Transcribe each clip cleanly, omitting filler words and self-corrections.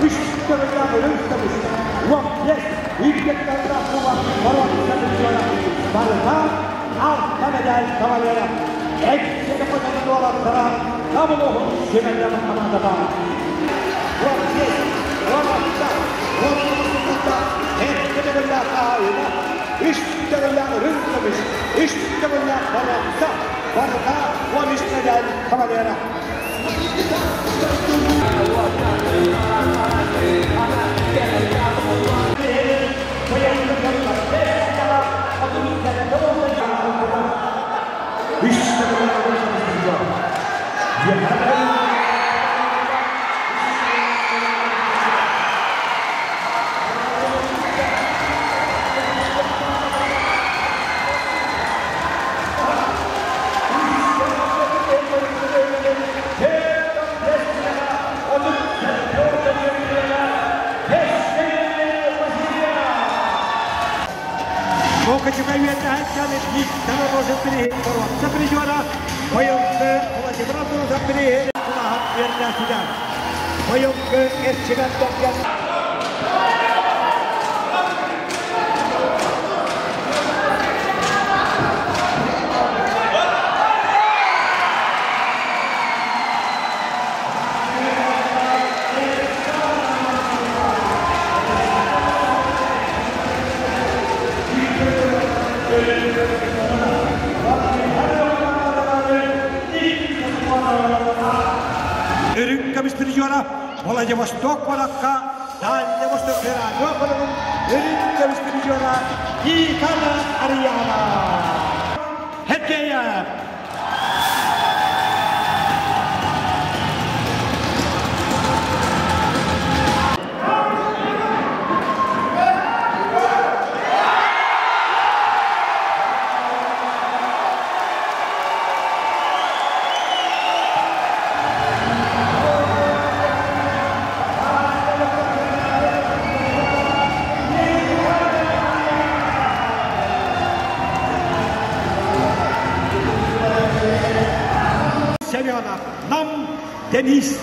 Үс төгүллээх үрүҥ көмүс, 15 үрдүктэрдээх куба боруонса призера. Барыта алта медаль кавалера. Эксэни хотонун уолаттара Нам улууһун Сэмэннээх хамаандата. 15, 16, 19 секунда эргэ төгүллээх хаһаайына, үс төгүллээх үрүҥ көмүс, үс төгүллээх боруонса, барыта 13 медаль кавалера. Быйылгы Эрчимэн Бэргэн Үрүҥ көмүс призера Владивосток куоракка Дальний Восток радио кулубун үрүҥ көмүс призера Никана Арыйаана. Хеккеев! Семенов, Нам Денис.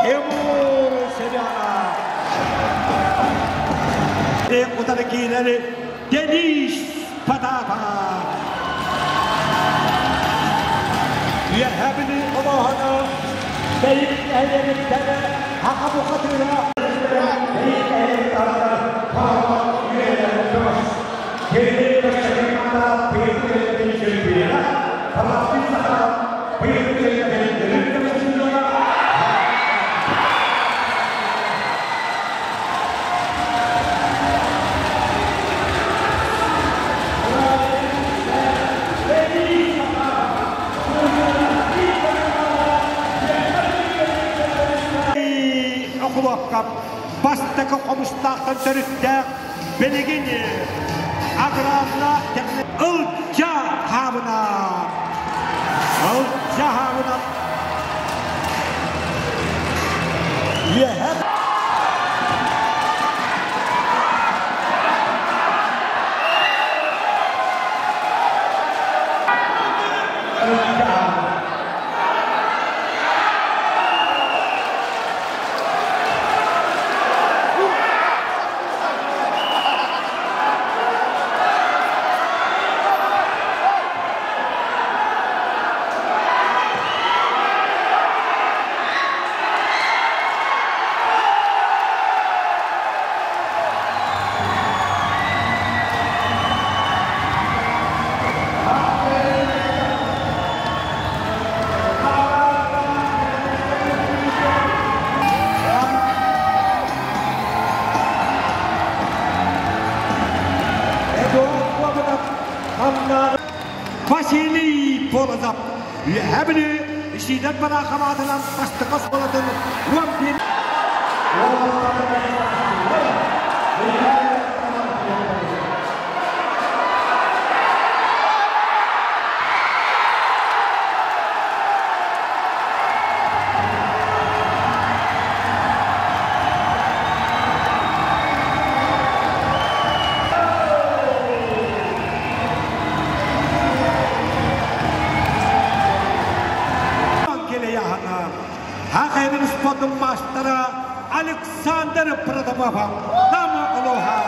Тимур Семенов. Утары киирэри Денис Потапов. Үөһээ Бүлүү олоһону бэйит нэһилиэгиттэн Аха бухатыыра бэйит нэһилиэгиттэн Окулуопка бастакы хомустаахтан төрүттээх билигин аграрна Ылдьа хаабына Ылдьа хаабына Үөһэ Василий Полозов Үөһээ Бүлүү Исиидэр Бараахап аатынан бастакы оскуолатын 11 Хахайрын спортун маастара Александр Протопопов Нам улууһа.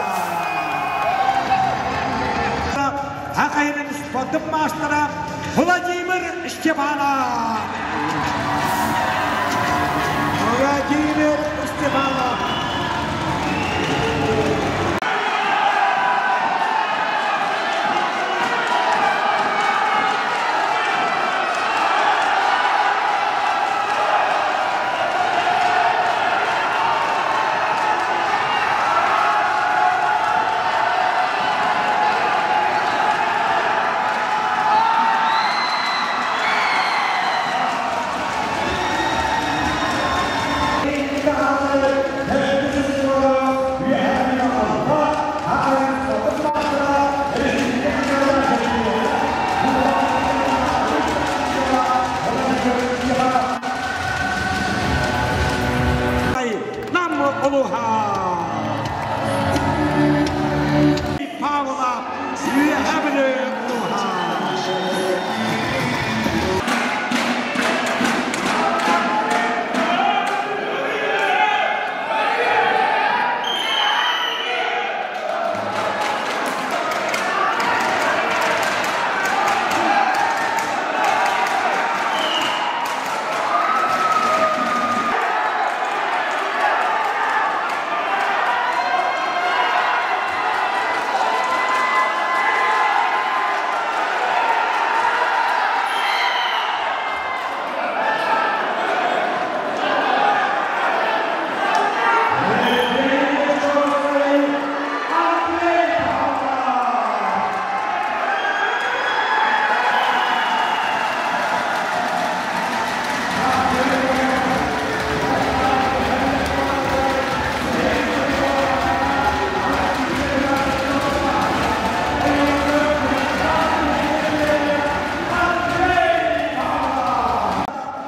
Саха спортун маастара Владимир Степанов. Владимир Степанов. Нам улууһа. Павла Үөһээ Бүлүү улууһа.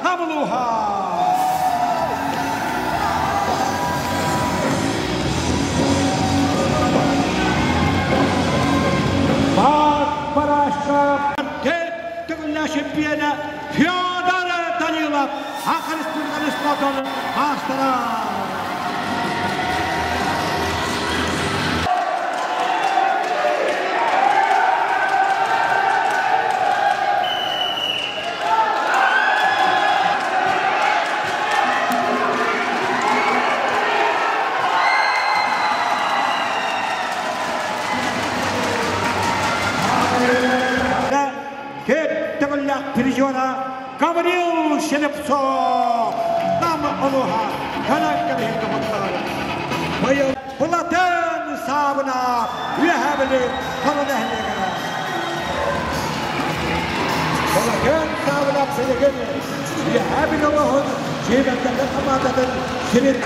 Нам улууһа. Баат Барашка төгүллээх чемпиона Федор Данилов Саха Республикатын спортун маастара. Төгүллээх призера Гаврил Слепцов Нам улууһа кэлэн кэбиһин. Быйыл Платон Саабына Үөһээ Бүлүү Хоро нэһилиэгэ. Платон Саабына билигин Үөһээ Бүлүү улууһун сүүмэрдэммит хамаандатын сирин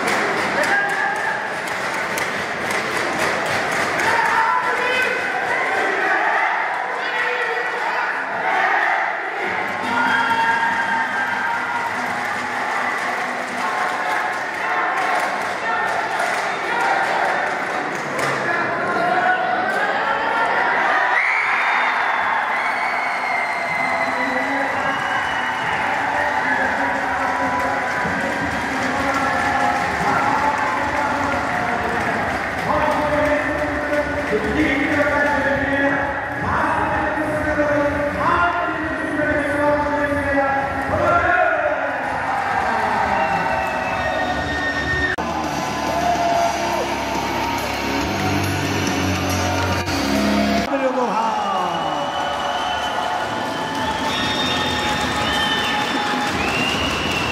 улууһа.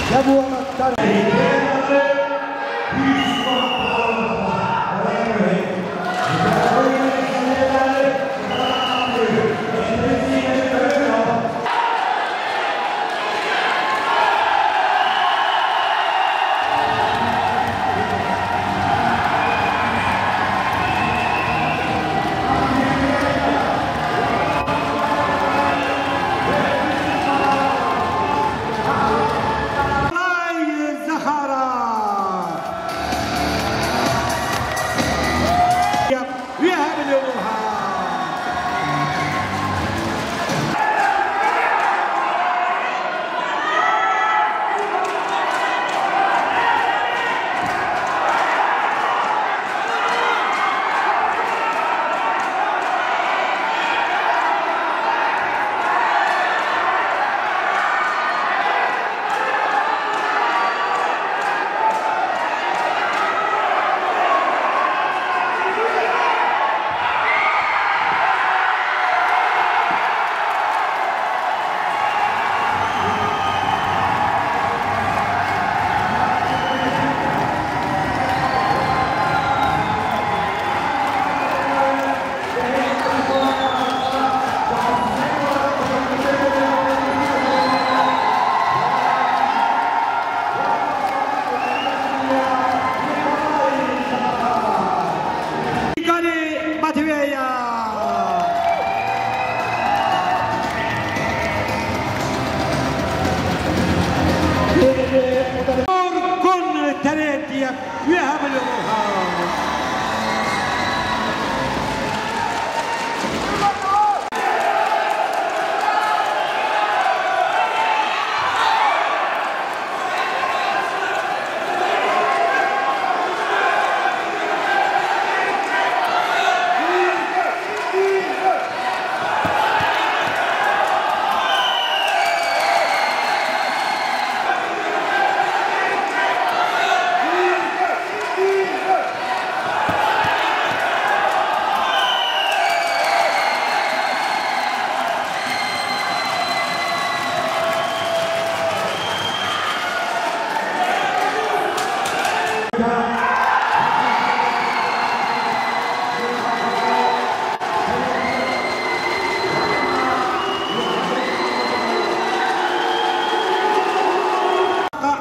Дьэ буолаттар. Захаров. Сиипсэп, Үөһээ Бүлүү улууһа.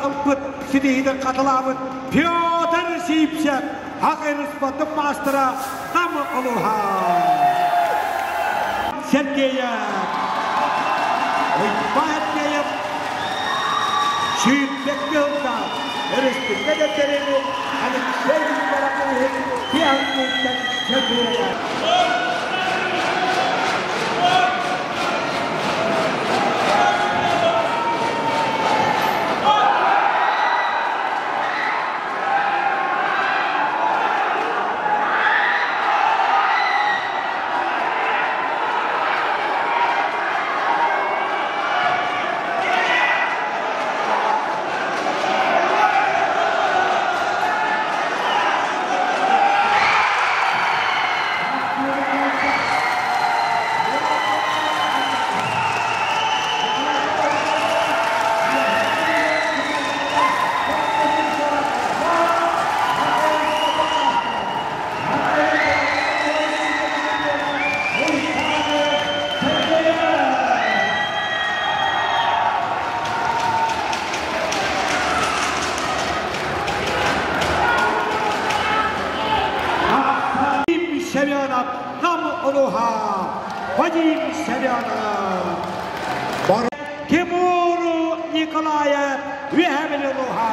Ылбыт ситиһиитин хатылаабыт Петр Сиипсэп Ах маастара Нам улууһа. Сергеев Уйбаан Сергеев сүүрбэккэ ылда өрөспүүбүлүкэ дэттэрини Алексей Николаевич Тиһанныттан чөкүрэ. Семенов Нам улууһа. Вадим Семенов. Тимур Николаев Үөһээ Бүлүү улууһа.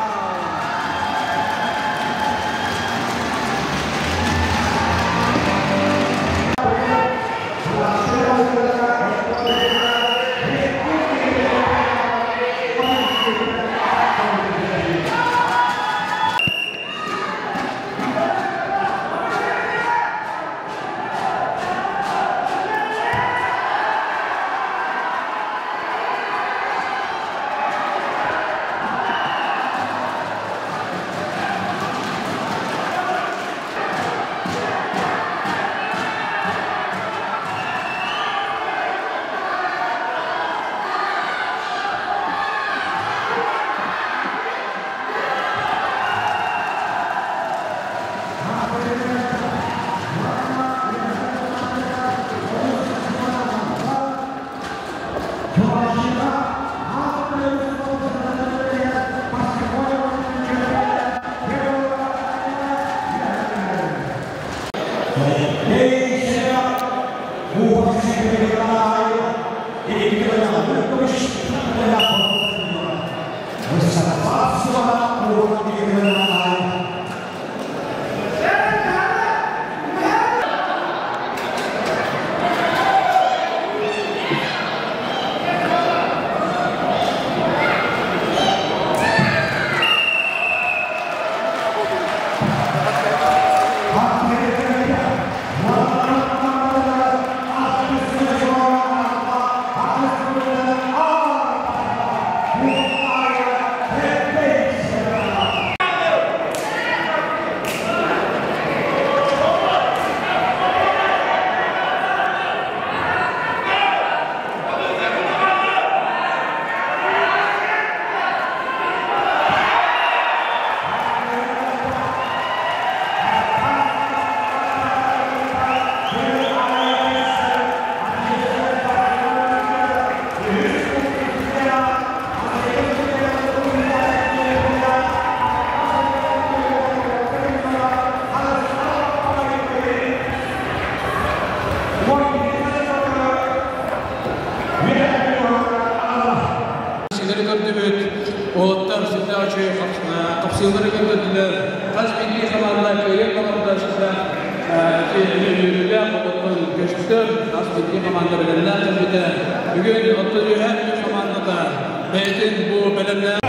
Көрдөрдүлэр. Хас биирдии хамаанда кыайыан баҕарда сылдьар үөрүүлээх оҕоттон көстөр. Хас биирдии хамаанда бэлэмнээх кэлбитэ. Бүгүн оттон Үөһээ Бүлүү хамаандата бэйэтин бу бэлэмнээх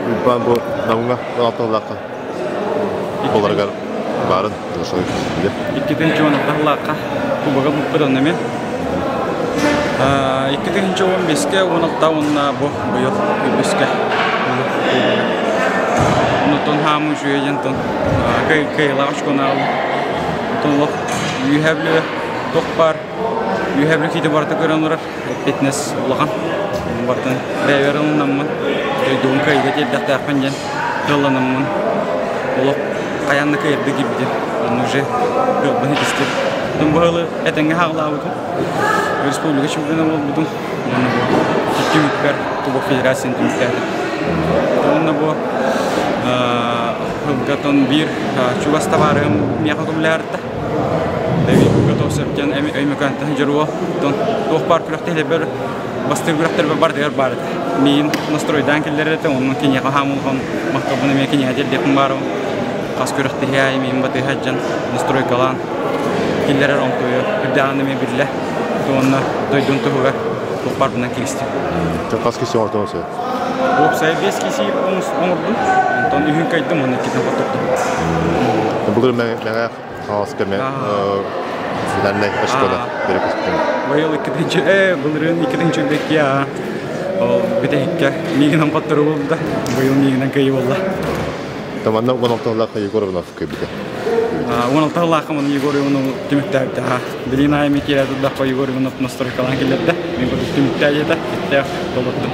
Уйбаан бу Намҥа алталаахха боларыгар баарын 2016-лаахха кубога буппут онно мен 2015-ке 16 уонна бу быйыл үбүскэ онтон хаамыы үчүгэй диэн кыайыылаах очконаал онтон олох үөһээ Бүлүү туох баар Үөһээ Бүлүү киһитэ барыта көрөн олорор эппиэтинэс улахан барытын бэйэбэр ылынаммын дойдубун кыайыыга тиэрдэхтээхпин диэн тылланаммын олох хайаан да кыайырдыы киирбитим онно уже кыалбын итистим Оттон бу ыалы этэҥҥэ хаалаабытым республика чемпиона буолбутум уонна бу түмүкпэр Кубок Федерацияны түмүктээтим уонна бу ылгатон биир чугас табаарыһым миэхэ көмөлөһөртө Давид Готовцев диэн Өймөкөөнтөн дьоруо оттон туох баар күрэхтэһиилэрбэр бастыыр күрэхтэрбэр барытыгар баар этэ. Миигин настройдаан киллэрэр этэ, онон киниэхэ хаамылҕан махталбын эмиэ киниэхэ тиэрдиэхпин баарым. Хас күрэхтэһии аайы миигин батыһа дьон настройкалаан киллэрэр онтуйу үрдээҕин эмиэ биллэ. Уонна дойдун туһугар туох баарбынан киристим. Хас киси оҥортон сөп? Уопсайа 5 киси оҥордум. Онтон үһүн кайдым, уонна иккитин хоттордум. Былыр мэҥэ Хаҥаласка финальнай очкода перепустим. Быйыл иккитинчи, былырыын иккитинчи үрдүккэ ол бүтэһиккэ миигинэн хотторуу буолбута. Быйыл миигинэн кыайыы буолла. Таманна 16 сыллаахха Егор Иванов кыайбыта. 16 сыллаахха маны Егор Иванов түмүктээбитэ. Билигин аайы киирэ турдахпа Егор Иванов настройкалаан киллэрдэ. Мин курдук түмүктээ диэтэ. Иттээх толордум.